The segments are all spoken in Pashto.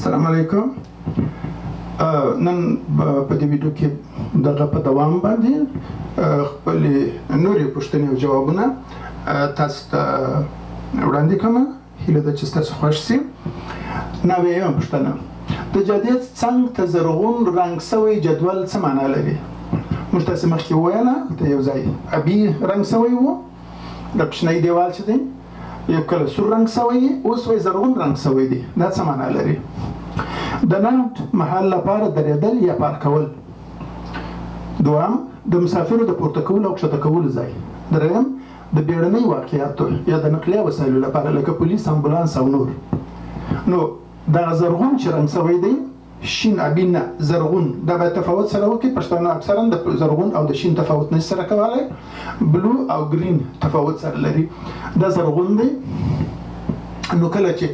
السلام علیکم. نن په دې ویډیو کې دغه په دوام باندې خپلې نورې پوښتنې او جوابونه تاسو ته وړاندې کوم. هیله ده چې ستاسو خوښ شي. نویمه پوښتنه: د جادې څنګ ته زرغون رنګ سوی جدول څه معنا لري؟ موږ تاسې مخکې وویله، هلته یو ځای ابي رنګ سوی و، دا کوچنی دیوال چې دی یو کله سور رنګ سوی، اوس وایي زرغون رنګ سوی دی، دا څه معنا لري؟ د لنډ مهال لپاره درېدل یا پارک کول. دوهم، د مسافرو د پورته کولو او کښته کولو ځای. درېیم، د بیړنۍ واقعاتو یا د نقلیه وسایلو لپاره لکه پولیس، امبولانس او نور. نو دغه زرغون چې رنګ سوی دی، شین ابي نه، زرغون، دا باید تفاوت سره وکړي. پښتانه اکثرا د زرغون او د شین تفاوت نشي سره کولی، بلو او ګرین تفاوت سره لري. دا زرغون دی، نو کله چې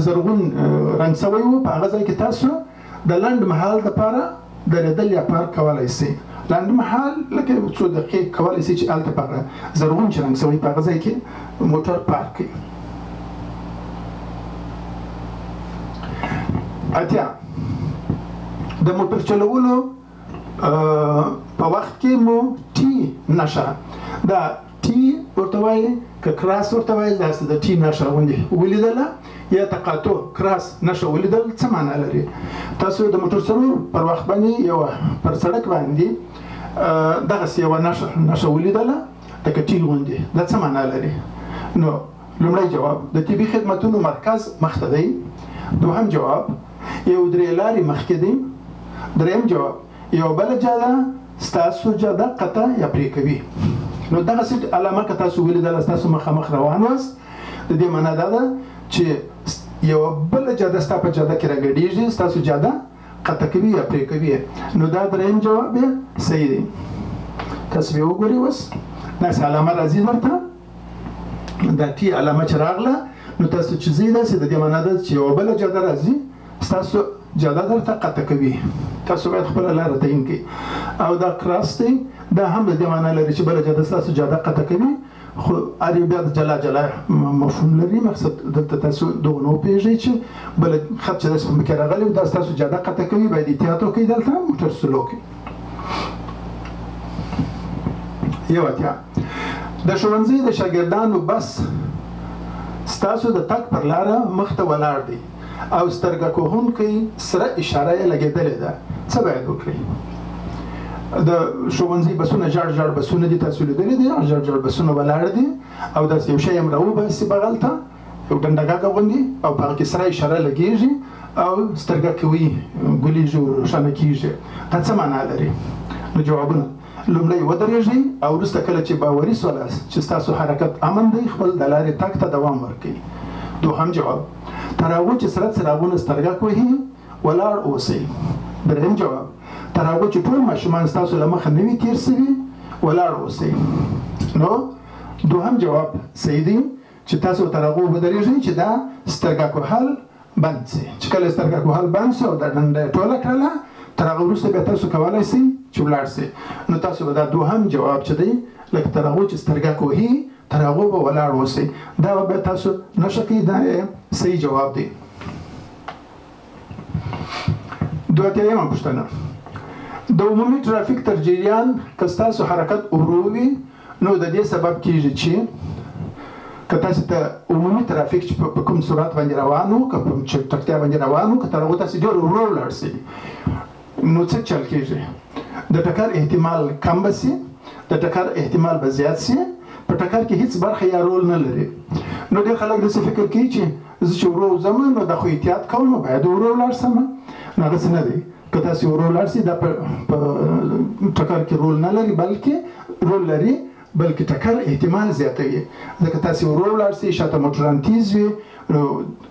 زرغون رنګ سوی وو، په هغه ځای کې تاسو د لنډ مهال دپاره درېدل یا پارک کولی شئ. لنډ مهال لکه یو څو دقیقې کولی شئ چې هلته په هغه زرغون چې رنګ سوی په هغه ځای کې موټر پارک کړئ. 80، د موټر چلولو په وخت کې مو ټي نښه، دا ټي ورته وایي که کراس ورته وایي، داسې د ټي نښه غوندې ولیدله یا تقاطع کراس نښه ولیدل، څه معنا لري؟ تاسو د موټر چلولو پر وخت باندې یوه پر سړک باندې دغسې یوه نښه ولیدله لکه ټي غوندې، دا څه معنا لري؟ نو لومړی جواب، د طبي خدمتونو مرکز مخته دی. دوهم جواب، یو درې لارې مخکې دی. دریم جواب، یو بله جاده ستاسو جاده قطع یا پرې کوي. نو دغسې علامه که تاسو ولیدله، ستاسو مخامخ روان واست، د دې معنا دا ده چې یوه بله جاده ستا په جاده کې راګډېږي، ستاسو جاده قطع کوي یا پرې کوي. نو دا دریم جواب یې صحیح دی. تاسو به وګورئ اوس داسې علامه راځي درته، دا ټي علامه چې راغله، نو تاسو چې ځئ داسې، د دې معنا ده چې یوه بله جاده راځي، ستاسو جاده درته قطع کوي، تاسو باید خپله لاره تعین کړئ. او دا کراس دی، دا هم د دې معنا لري چې بله جاده ستاسو جاده قطع کوي، خو هر یو بیا د جلا جلا مفهوم لري. مقصد دلته تاسو دغه نه وپېژئ چې بله خط چې داسې په مخکې راغلی، دا ستاسو جاده قطع کوي، باید احتیاط وکړئ، دلته موټر سلو کړئ. 81، د ښوونځي د شاګردانو بس ستاسو د تګ پر لاره مخته ولاړ دی او سترګک وهونکی سره اشاره یې لګېدلې ده، څه باید وکړئ؟ د ښوونځي بسونه ژړ ژړ بسونه دي، تاسو لیدلي دي، ژړ ژړ بسونه ولاړ دي او داسې یو شی هم راوباسي بغل ته، یو ډنډګاګه غوندې، او په هغه کې سره اشاره لګېږي او سترګک وي ګلېږي او روښانه کېږي، دا څه معنا لري؟ نو جوابونه: لومړی ودرېږئ او وروسته کله چې باوري سولاست چې ستاسو حرکت امن دی، خپل د لارې تګ ته دوام ورکړئ. دوهم جواب، تر هغو چې سره څراغونه سترګک وهي ولاړ اوسئ. دریم جواب، تر هغو چې ټول ماشومان ستاسو له مخه نه وي تېر سوي ولاړ اوسئ. نو دوهم جواب صحیح دی چې تاسو تر هغو ودرېږئ چې دا سترګک وهل بند سي، چې کله سترګک وهل بند سي او دا ډنډه یې ټوله کړله، تر هغه وروسته بیا تاسو کولی سئ چې ولاړ سئ. نو تاسو به دا دوهم جواب چې دی، لکه تر هغو چې سترګک وهي تر هغو به ولاړ اوسئ، دا به بیا تاسو نښه کوئ، دا یې صحیح جواب دی. 82مه پوښتنه: د عمومي ترافیک تر جریان که ستاسو حرکت ورو وي، نو د دې سبب کیږي چې، که تاسو ته عمومي ترافیک چې په کوم سرعت باندې روان وو، که په چټکتیا باندې روان وو، که تر هغو تاسو ډېر ورو ولاړ سئ، نو څه چل کیږي؟ د ټکر احتمال کم به سي، د ټکر احتمال به زیات سي، په ټکر کې هیڅ برخه یا رول نه لري. نو ډېر خلک داسې فکر کوي چې زه چې ورو ځم نو دا خو احتیاط کوم، باید ورو ولاړ سم. نو هغسې نه دی. که تاسو ورو ولاړ سئ، دا په ټکر کې رول نه لري، بلکې رول لري، بلکې ټکر احتمال زیاتوي، ځکه تاسو ورو ولاړ سئ، شاته موټران تیز وي، نو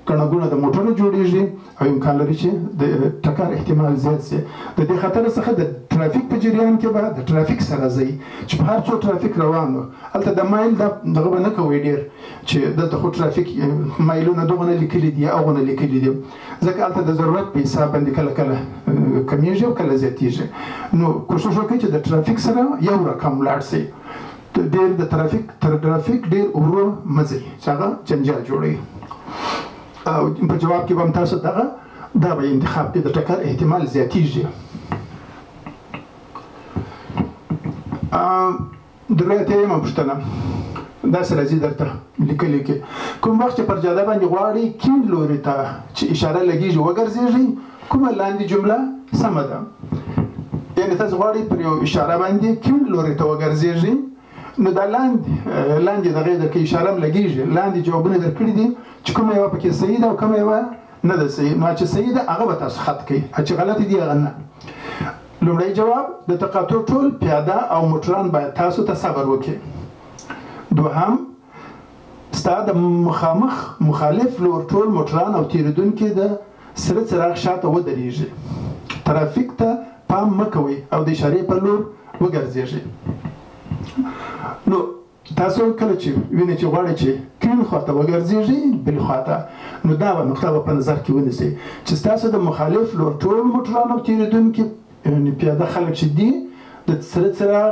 کڼګونه د موټرو جوړیږي او امکان لري چې د ټکر احتمال زیات سي. د دې خطر څخه د ترافیک په جریان کې به د ترافیک سره ځئ، چې په هر څو ترافیک روان وو، هلته د مایل دا دغه به نه کوئ ډېر چې دلته خو ترافیک مایلونه دغونه لیکلي دي یا هغونه لیکلي دي، ځکه هلته د ضرورت په حساب باندې کله کله کمیږي او کله زیاتیږي. نو کوشش وکړئ چې د ترافیک سره یو رقم ولاړ سئ، ډېر د ترافیک تر ترافیک ډېر ورو مه ځئ چې هغه جنجال جوړوي. او په جواب کې به هم تاسو دغه دا به انتخاب کړئ، د ټکر احتمال زیاتیږي. درې اتیایمه پوښتنه داسې راځي درته لیکلي کې، کوم وخت چې پر جاده باندې غواړئ کیڼ لوري ته چې اشاره لګیږي وګرځیږئ، کومه لاندې جمله سمه ده؟ یعنی تاسو غواړئ پر یو اشاره باندې کیڼ لوري ته وګرځیږئ، نو دا لاندې لاندې دغه درکې اشاره هم لګیږي، لاندې جوابونه درکړي دي چې کومه یوه پکې صحیح ده او کومه یوه نه ده صحیح. نو چې صحیح ده هغه به تاسو خط کړئ، چې غلط دي هغه نه. لومړی جواب، د تقاطع ټول پیاده او موټران باید تاسو ته صبر وکړي. دوهم، ستا د مخامخ مخالف لور ټول موټران او تیریدونکي د سره څراغ شاته ودرېږي. ترافیک ته پام مه کوئ او د اشارې پر لور وګرځېږئ. نو تاسو کله چې وینئ چې غواړئ چې کیڼ خواته وګرځېږئ بل خواته، نو دا به نقطه به په نظر کې ونیسئ چې ستاسو د مخالف لور ټول موټران او تیریدونکي یعنی پیاده خلک چې دي د سره څراغ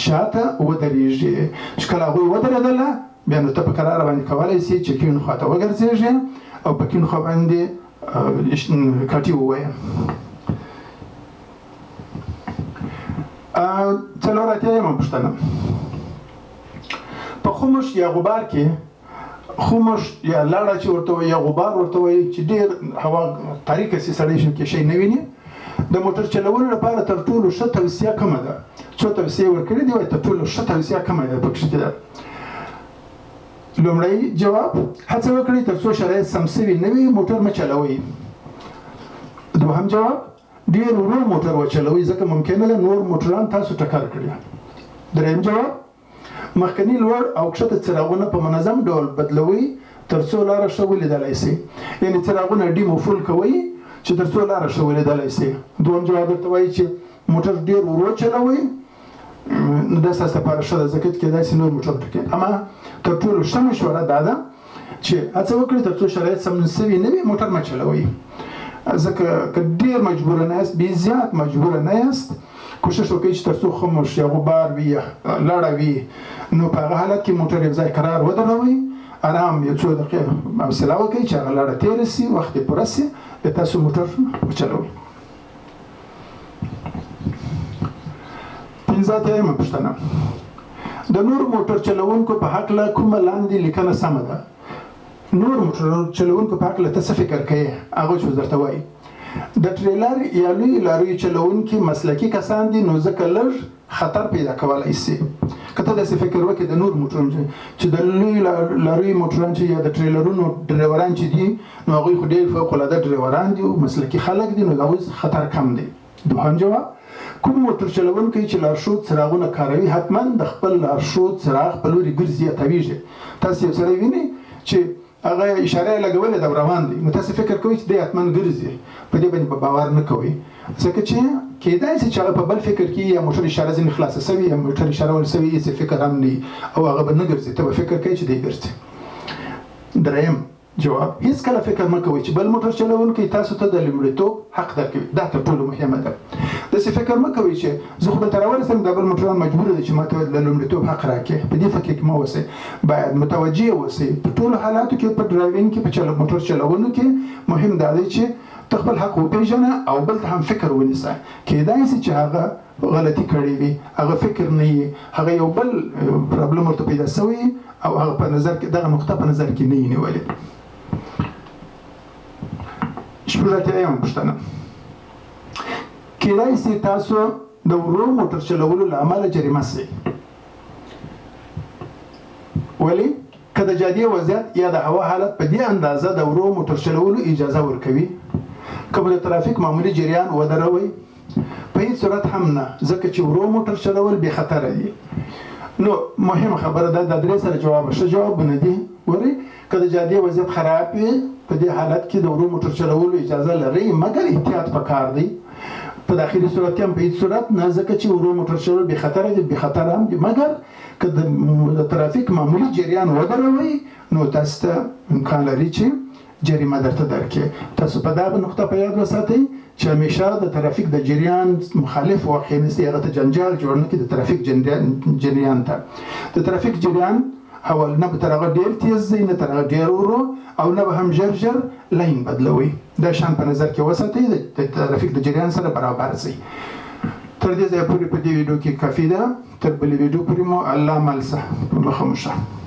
شاته ودرېږي، چې کله هغوی ودرېدله بیا نو ته په کراره باندې کولی شې چې کیڼ خواته وګرځېږې او په کیڼ خوا باندې کټي ووایې. 84مه پوښتنه، په خمش یا غبار کې، خمش یا لړه چې ورته وایي یا غبار ورته وایي، چې ډېر هوا تاریکه سي سړی شي کې شی نه ویني، د موټر چلولو لپاره تر ټولو ښه توصیه کومه ده؟ څو توصیې ورکړي دي، وایي تر ټولو ښه توصیه کومه ده پکښې کې ده؟ لومړی جواب، هڅه وکړئ تر څو شرایط سم سوي نه وي موټر مه چلوئ. دوهم جواب، ډېر ورو موټر وچلوئ ځکه ممکنه ده نور موټران تاسو ټکر کړي. دریم جواب، مخکني لوړ او کښته څراغونه په منظم ډول بدلوئ تر څو لاره ښه ولیدلای سئ، یعنی څراغونه ډیم او فول کوئ چې تر څو لاره ښه ولیدلای سئ. دوهم جواب درته وایي چې موټر ډېر ورو چلوئ، نو دا ستاسو لپاره ښه ده ځکه چې کېدای سي نور موټر ټکي. اما تر ټولو ښه مشوره دا ده چې هڅه وکړئ تر څو شرایط سم سوي نه وي موټر مه چلوئ، ځکه که ډېر مجبوره نه یاست، بې زیات مجبوره نه یاست، کوشش وکړئ چې تر څو خمش یا غبار وي یا لړه وي، نو په هغه حالت کې موټر یو ځای قرار ودروئ، ارام یو څو دقیقې حوصله وکړئ چې هغه لړه تېره سي، وخت یې پوره سي، بیا تاسو موټر وچلوئ. 85مه پوښتنه، د نورو موټر چلوونکو په هکله کومه لاندې لیکنه سمه ده؟ نور موټر چلوونکو په هکله ته څه فکر کوې؟ هغه چې درته وایي د ټریلر یا لوی لاریو چلوونکي مسلکي کسان دي، نو ځکه لږ خطر پیدا کولای سي. که ته داسې فکر وکړې د نور موټرونو چې د لوی لاریو موټران چې یا د ټریلرونو ډریوران چې دي، نو هغوی خو ډېر فوق العاده ډریوران دي او مسلکي خلک دي، نو د هغوی خطر کم دی. دوهم جواب، کوم موټر چلوونکی چې لارښود څراغونه کاروي حتما د خپل لارښود څراغ په لوري ګرځي یا تاویږي. تاسو یو سړی وینئ چې هغه اشاره یې لګولې ده او روان دی، نو تاسو فکر کوئ چې دی حتما ګرځي، په دې باندې به باور نه کوئ، ځکه چې کېدای شي چې هغه په بل فکر کې یا موټر اشاره ځینې خلاصه شوې یا موټر اشاره ول شوې، هېڅ فکر هم نه او هغه به نه ګرځي، ته به فکر کوې چې دی ګرځي. دریم جواب، هیڅکله فکر مه کوئ چې بل موټر چلوونکی تاسو ته د لومړیتوب حق درکوي، دا تر ټولو مهمه ده. داسې فکر مه کوئ چې زه خو دلته راورسېدم، دا بل موټروان مجبور دی چې ما ته د لومړیتوب حق راکړي، په دې فکر کې مه اوسئ، باید متوجه اوسئ په ټولو حالاتو کې، په ډرایوینګ کې، په موټر چلولو کې مهم دا دی چې ته خپل حق وپېژنه او بل ته هم فکر ونیسه. کېدای شي چې هغه غلطي کړې وي، هغه فکر نه وي، هغه یو بل پرابلم ورته پیدا شوی او هغه په نظر کې دغه نقطه په نظر کې نه یې نیولې. 86مه پوښتنه، کېدای شي تاسو د ورو موټر چلولو له امله جریمه شئ، ولې؟ که د جادې وضعیت یا د هوا حالت په دې اندازه د ورو موټر چلولو اجازه ورکوي، که مو د ترافیک معمولي جریان ودروئ؟ په هیڅ صورت هم نه، ځکه چې ورو موټر چلول بې خطره دي. نو مهمه خبره ده، دا درې سره جواب ښه جوابونه دي. ګورئ، که د جادې وضعیت خراب وي په دې حالت کې د ورو موټر چلولو اجازه لرئ، مګر احتیاط پکار دی. په داخلي صورت کې هم په هیڅ صورت نه، ځکه چې ورو موټر چلول بې خطره دي، بې خطره هم دي، مګر که د ترافیک معمولي جریان ودروئ نو تاسو ته امکان لري چې جریمه درته درکړي. تاسو په دا نقطه په یاد وساتئ چې همیشه د ترافیک د جریان مخالف واقع نشي، هغه ته جنجال جوړ نه کړي. د ترافیک جریان ته د ترافیک جریان او نه به تر هغه ډېر تېز ځئ، نه تر هغه ډېر ورو، او نه به هم ژر ژر لاین بدلوئ. دا شیان په نظر کې وساتئ، د ترافیک د جریان سره برابر ځئ. تر دې ځایه پورې په دې ویډیو کې کافي ده. تر بلې ویډیو پورې مو الله مل شه، په مخه مو ښه.